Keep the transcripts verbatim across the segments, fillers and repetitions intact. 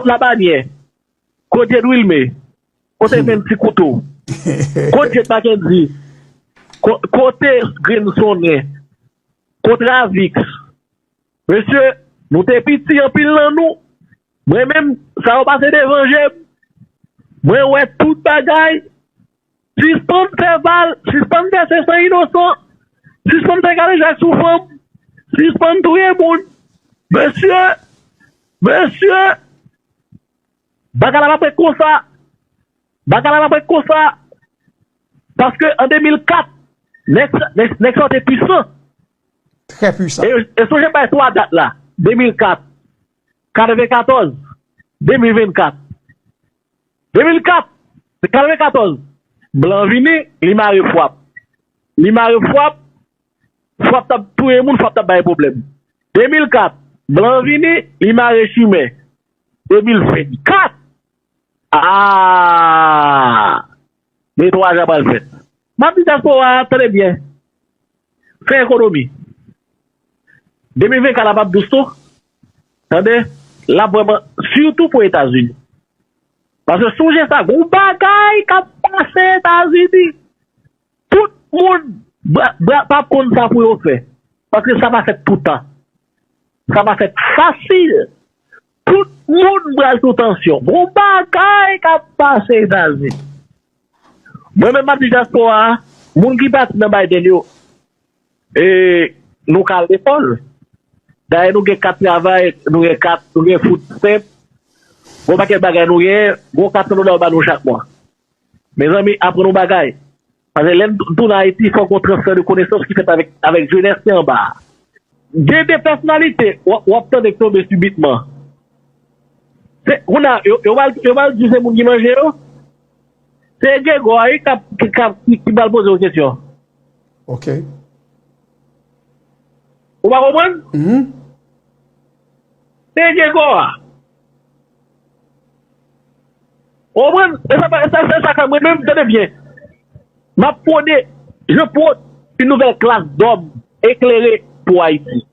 Labanyè, kote Dwilme, kote Menm Ti Kouto, kote Jet Mackendy, ko- kote Grenn Sonnen, kote Avix. Mesye, nou te piti anpil nan nou. Mwen menm, sa yo pase devan je m. Mwen wè tout bagay. Sispann fè val, sispann vèse san inosan, sispann fè kadejak sou fanm, sispann touye moun. Mesye, mesye, bagay la p ap ret konsa. Bagay la p ap ret konsa. Paske an de mil kat, nèg sa- nèg nèg sa yo te pwisan. Trè pwisan. E, e sonje bay twa dat la, de mil kat, katrevenkatòz, de mil vennkat. De mil kat, se katrevenkatòz. Blan vini, li mare Fwap. Li mare Fwap, Fwap t ap touye moun, Fwap t ap bay pwoblèm. De mil kat, blan vini, li mare Chimè. De mil vennkat, ah! Netwayaj la pral fèt. M ap di dyaspora a, tande byen. Fè ekonomi. De mil vennkat la p ap dous tou. Tande, l ap vrèman, sitou pou Etazini. Paske sonje sa, gon bagay k ap pase Etazini. Tout moun bra- bra- p ap konn sa pou yo fè. Paske sa pa fèt toutan. Sa pa fèt fasil. Tout moun pral sou tansyon. Gon bagay k ap pase Etazini. Mwen menm m ap di dyaspora a, moun ki pati nan Biden yo, e, nou ka al lekòl. Dayè nou gen kat travay, nou gen kat, nou gen food stamp. Gon pakèt bagay nou gen, gon kat san dola yo ba nou chak mwa. Mezanmi, aprann yon bagay. Paske lè n tounen Ayiti, fòk gon transfè de konesans ki fèt avèk, avèk jenès ki anba a. Gen de pèsonalite w ap, w ap tande k tonbe sibitman. Se, kounye a, yo, yo pral, yo pral di se moun ki manje yo. Se Gregò a, wi, k ap, ki, k ap, ki, ki pral poze yon kesyon. Ok. Ou pa konprann? Mhm. Se Gregò a. Ou konprann? E sa, e sa, e sa k fè mwen menm, tande byen. M ap pwone, je prône une nouvelle classe d'hommes éclairés pour Haïti.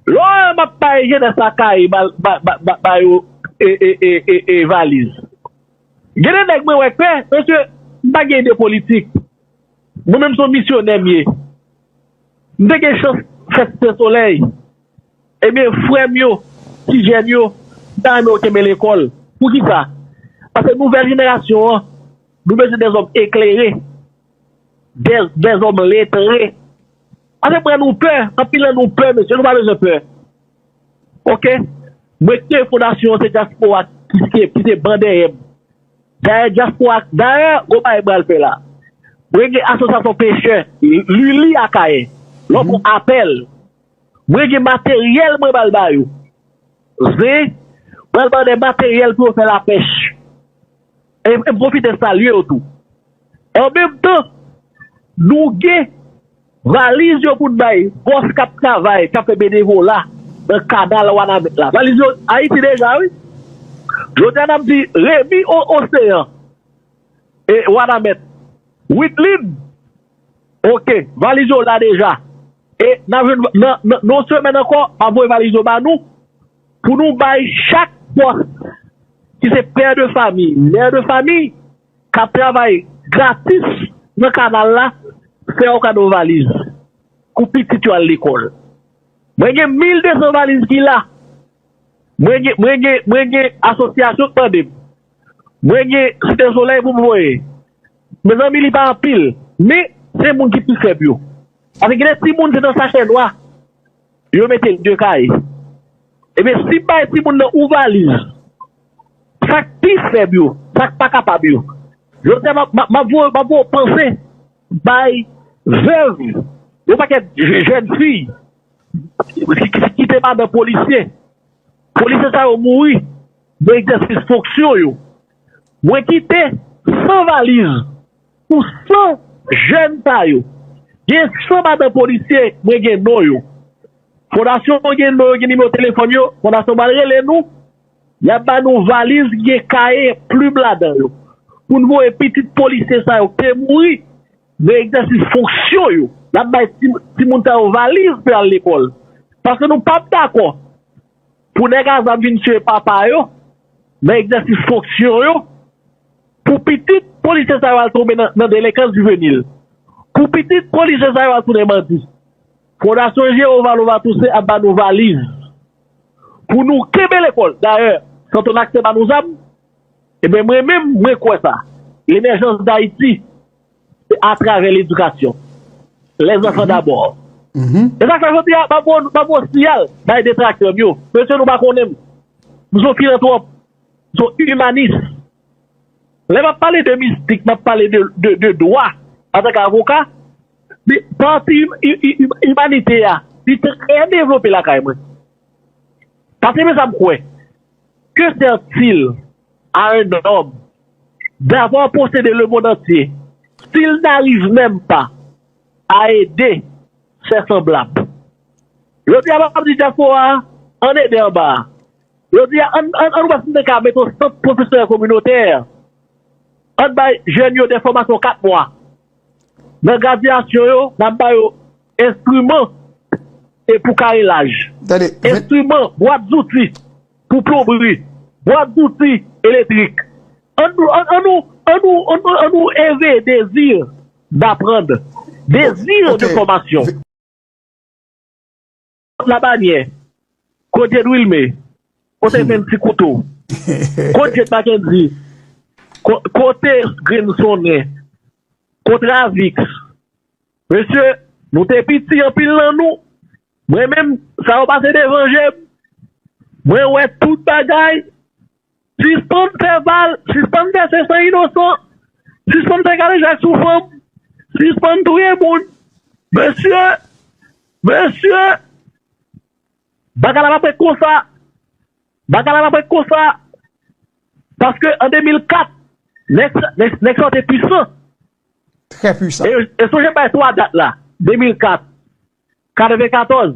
Lè m ap bay jenès la kay, ba, ba, ba, ba, ba yo, e, e, e, e, e valiz. Gen de nèg mwen wè k pè, mesye, m pa gen ide politik. Mwen menm se yon misyonè m ye. M te gen chans fè Site Solèy. Ebyen, frè m yo, ti jèn yo, m ta renmen yo kenbe lekòl. Poukisa? Paske nouvèl jenerasyon an, nou bezwen dèzòm eklere, dè, dèzòm letre. Paske mwen nou pè, anpil nan nou pè, mesye, nou pa bezwen pè. Ok? Mwen kreye fondasyon an, se dyaspora ki, ki, ki te ban dèyè m. Dayè, dyaspora, dayè, gwo bagay m pral fè la. Mwen gen asosyasyon pechè, Lili Akayè. Lè w pran apèl, mwen gen materyèl mwen pral ba yo. Zen, mwen pral ba yo de materyèl pou yo fè lapèch. E, e m pwofite salye yo tou. An menm tan, nou gen valiz yo pou n bay bòs k ap travay, k ap fè benevola nan kanal Wanament la. Valiz yo Ayiti deja, wi. Jodi a, n ap di Remi o Oseyan, e Wanament, Witlin, ok, valiz yo la deja. E n ap jwenn, nan, nan, nan yon semèn ankò, m ap voye valiz yo ba nou, pou nou bay chak bòs ki se pè de fami, mè de fami, k ap travay gratis nan kanal la, fè yo kado valiz pou pitit yo al lekòl. Mwen gen mil de san valiz ki la. Mwen gen, mwen gen, mwen gen asosyasyon k mande m. Mwen gen Site Solèy pou m voye. Mezanmi, li pa anpil, men se moun ki pi fèb yo. Paske gen de timoun se nan sachè nwa yo mete l de kay. Ebyen, si m bay timoun nan yon valiz, sa k pi fèb yo, sa k pa kapab yo, jodi a, m ap, m ap, m ap voye, m ap voye panse bay vèv, yon pakèt je- jèn fi ki, ki, ki kite madanm polisye. Polisye sa yo mouri, nan egzèsis fonksyon yo. Mwen kite san valiz pou san jèn sa yo. Gen san madanm polisye, mwen gen non yo. Fondasyon an gen non yo, gen nimewo telefòn yo. Fondasyon pral rele nou. Y ap ba nou valiz ki gen kaye, plim ladan yo. Pou n voye pitit polisye sa yo ki te mouri nan egzèsis fonksyon yo. N ap bay ti, timoun sa yo valiz pou y al lekòl. Paske nou p ap dakò pou nèg a zam vin tiye papa yo, nan egzèsis fonksyon yo, pou pitit polisye sa yo al tonbe nan, nan delenkans jivenil, pou pitit polisye sa yo al tounen bandi. Fondasyon Jewova Louva Toussaint ap ba nou valiz pou nou kenbe lekòl. Dayè, Santo Nakte ba nou zam. Ebyen, mwen menm, mwen kwè sa. Lemèjans Dayiti, se atravè ledikasyon. Les enfants d'abord. E sa k fè jodi a, m ap voye yon siyal bay detraktè m yo. Mesye, nou pa konnen m. M se yon filantwòp. M se yon imanis. Lè m ap pale de mistik, m ap pale de, de, de dwa antanke avoka. Pati imanite a, li trè devlope lakay mwen. Paske men sa m kwè. Que sert-il à un homme d'avoir possédé le monde entier s'il n'arrive même pas à aider ses semblables? Jodi a, m ap di dyaspora a, ann ede anba a. Jodi a, ann, ann, ann wè si n te ka mete yon sant pwofesyonèl kominotè. Ann bay jèn yo de fòmasyon kat mwa. Nan gradyasyon yo, n ap ba yo enstriman e pou karelaj. Enstriman, bwat zouti pou plonbri, bwat zouti elektrik. Ann nou, ann, ann nou, ann nou, ann nou, ann nou eveye dezi d'apprendre, dezi de fòmasyon. Kot Labanyè, kote Dwilme, kote Venn Ti Kouto, kot Jet Mackendy, ko- kote Grenn Sonnen, kote Avix. Mesye, nou te piti anpil nan nou. Mwen menm, sa yo pase devan je m. Mwen wè tout bagay. Sispann fè val, sispann vèse san inosan, sispann fè kadejak sou fanm, sispann touye moun. Mesye, mesye, bagay la p ap ret konsa. Bagay la p ap ret konsa. Paske an de mil kat, nèg sa- nèg- nèg sa yo te pwisan. Trè pwisan. E, e sonje m bay twa dat la. De mil kat, katreven katòz,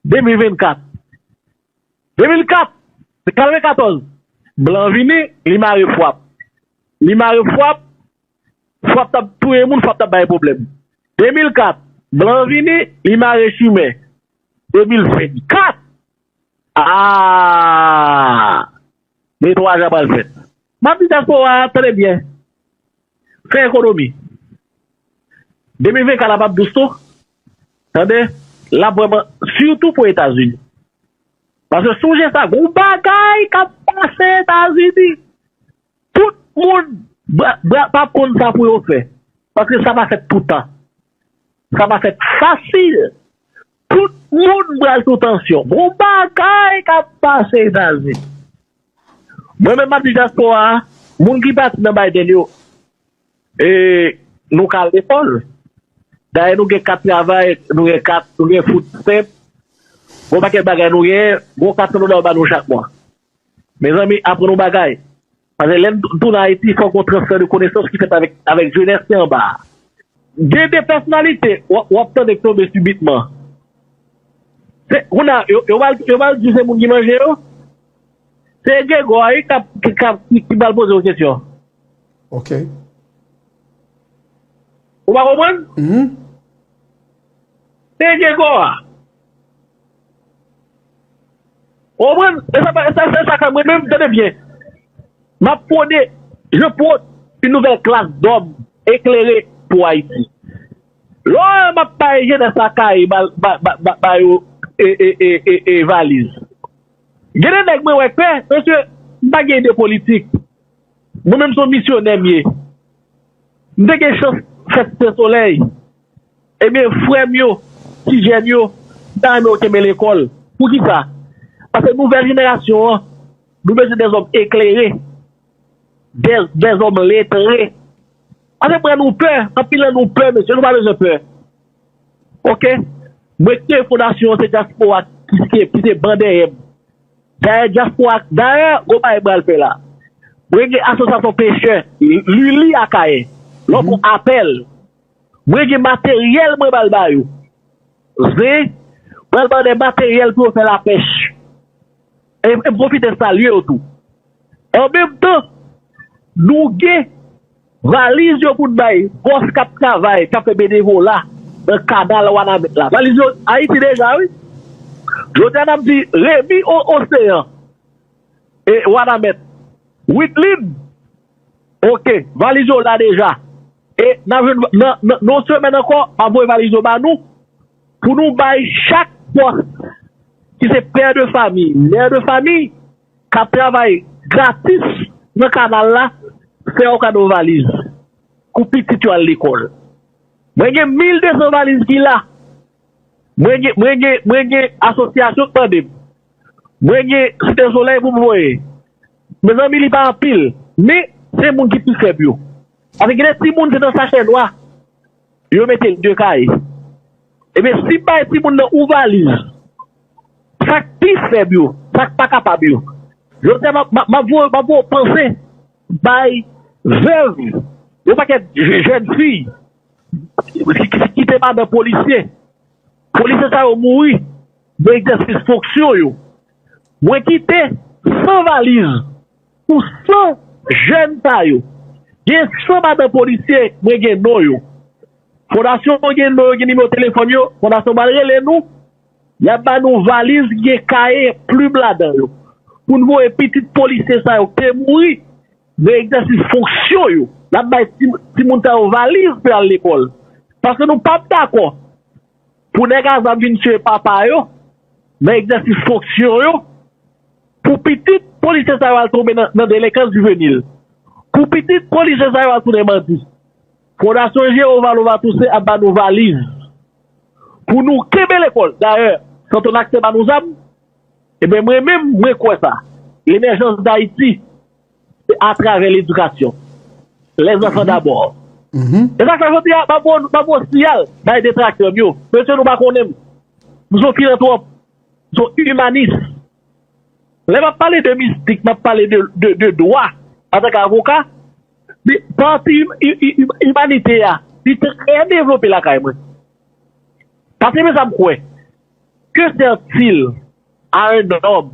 de mil vennkat. De mil kat, se katreven katòz. Blan vini, li mare Fwap. Li mare Fwap, Fwap t ap touye moun, Fwap t ap bay pwoblèm. De mil kat, blan vini, li mare Chimè. De mil vennkat, ah! Netwayaj la pral fèt. M ap di dyaspora a, tande byen. Fè ekonomi. De mil vennkat la p ap dous tou. Tande? L ap vrèman, sitou pou Etazini. Paske sonje sa, gon bagay k ap pase Etazini. Tout moun bra, bra, p ap konn sa pou yo fè. Paske sa pa fèt toutan. Sa pa fèt fasil. Tout moun pral sou tansyon. Gon bagay k ap pase Etazini. Mwen menm m ap di dyaspora a, moun ki pati nan Biden yo, e, nou ka al lekòl. Dayè nou gen kat travay, nou gen kat, nou gen food stamp, gon pakèt bagay nou genyen, gon kat san dola yo ba nou chak mwa. Mezanmi, aprann yon bagay. Paske lè n tounen Ayiti, fòk gon transfè de konesans ki fèt avèk, avèk jenès ki anba a. Gen de pèsonalite, w ap, w ap tande k tonbe sibitman. Se, kounye a, yo, yo pral, yo pral di se moun ki manje yo. Se Gregò a, wi, k ap, ki, k ap, ki, ki pral poze yo kesyon. Ok. Ou pa konprann? Mhm. Se Gregò a. Ou konprann? E sa, e sa, e sa, sa, mwen menm, tande byen. M ap pwone, je prône une nouvelle classe d'hommes éclairés pour Haïti. Lè m ap bay jenès la kay, ba, ba, ba, ba, ba yo, e, e, e, e, e valiz. Gen de nèg mwen wè k pè, mesye, m pa gen ide politik. Mwen menm se yon misyonè m ye. M te gen chans fè Site Solèy. Ebyen, frè m yo, ti jèn yo, m ta renmen yo kenbe lekòl. Poukisa? Paske nouvèl jenerasyon an, nou bezwen dèzòm eklere, dè, dèzòm letre. Pase pran nou pè, anpil nan nou pè, mesye, nou pa bezwen pè. Ok? Mwen kreye fondasyon an, se dyaspora ki, ki, ki se ban dèyè m. Dayè, dyaspora, dayè, gon bagay pral fè la. Mwen gen asosyasyon pechè, Lili Akayè. Lè w fè apèl, mwen gen materyèl mwen pral ba yo. Zen, pral ba yo de materyèl pou yo fè lapèch. E, e m pwofite salye yo tou. An menm tan, nou gen valiz yo pou n bay bòs k ap travay, k ap fè benevola nan kanal Wanament la. Valiz yo Ayiti deja, wi. Jodi a, n ap di Remi o, Oseyan, e Wanament, Widlin, oke, valiz yo la deja. E n ap jwenn nan, nan, nan yon semèn ankò, m ap voye valiz yo ba nou, pou nou bay chak pòs ki se pè de fami, mè de fami, k ap travay gratis nan kanal la, fè yo kado valiz pou pitit yo al lekòl. Mwen gen mil de san valiz ki la. Mwen gen, mwen gen, mwen gen asosyasyon k mande m. Mwen gen Site Solèy pou m voye. Mezanmi, li pa anpil, men se moun ki pi fèb yo. Paske gen de timoun se nan sachè nwa yo mete de kay. Ebyen, si m bay timoun nan yon valiz, sa k pi fèb yo, sa k pa kapab yo, jodi a, m ap, m ap, m ap voye, m ap voye panse bay vèv, yon pakèt je- jèn fi ki, ki, ki kite madan polisye. Polisye sa yo mouri nan egzèsis fonksyon yo. Mwen kite san valiz pou san jèn sa yo. Gen san madan polisye, mwen gen non yo. Fondasyon gen non yo, gen nimewo telefòn yo. Fondasyon pral rele nou. Y ap ba nou valiz ki gen kaye, plim ladan yo, pou n voye pitit polisye sa yo ki te mouri nan egzèsis fonksyon yo. N ap bay ti, timoun sa yo valiz pou y al lekòl. Paske nou p ap dakò pou nèg a zam vin tiye papa yo nan egzèsis fonksyon yo, pou pitit polisye sa yo al tonbe nan, nan delenkans jivenil, pou pitit polisye sa yo al tounen bandi. Fondasyon Jewova Lova Toussaint ap ba nou valiz pou nou kenbe lekòl. Dayè, Santo n aksè ba nou zam. Ebyen, mwen menm, mwen kwè sa. Lemèjans Dayiti, se atravè ledikasyon. Les enfants d'abord. E sa k fè jodi a, m ap voye, m ap voye siyal bay detraktè m yo. Mesye, nou pa konnen m. M se yon filantwòp. M se yon imanis. Lè m ap pale de mistik, m ap pale de, de, de dwa antanke avoka. Men pati im- i- i- im- imanite a, li trè devlope lakay mwen. Paske men sa m kwè. Que sert-il à un homme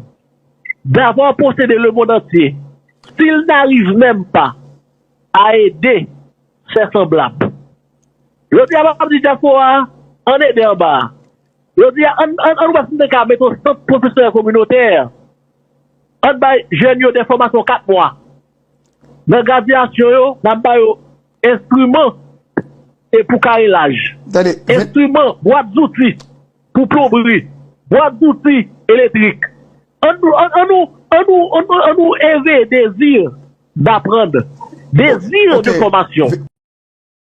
d'avoir possédé le monde entier s'il n'arrive même pas à aider ses semblables? Jodi a, m ap di dyaspora a, ann ede anba a. Jodi a, ann, ann, ann wè si n te ka mete yon sant pwofesè kominotè. Ann bay jèn yo de fòmasyon kat mwa. Nan gradyasyon yo, n ap ba yo enstriman e pou karelaj. Tande, ven- Enstriman, bwat zouti pou plonbri, bwat zouti elektrik. Ann nou, ann, ann nou, ann nou, ann nou, ann nou eveye dezi d'apprendre, dezi de fòmasyon.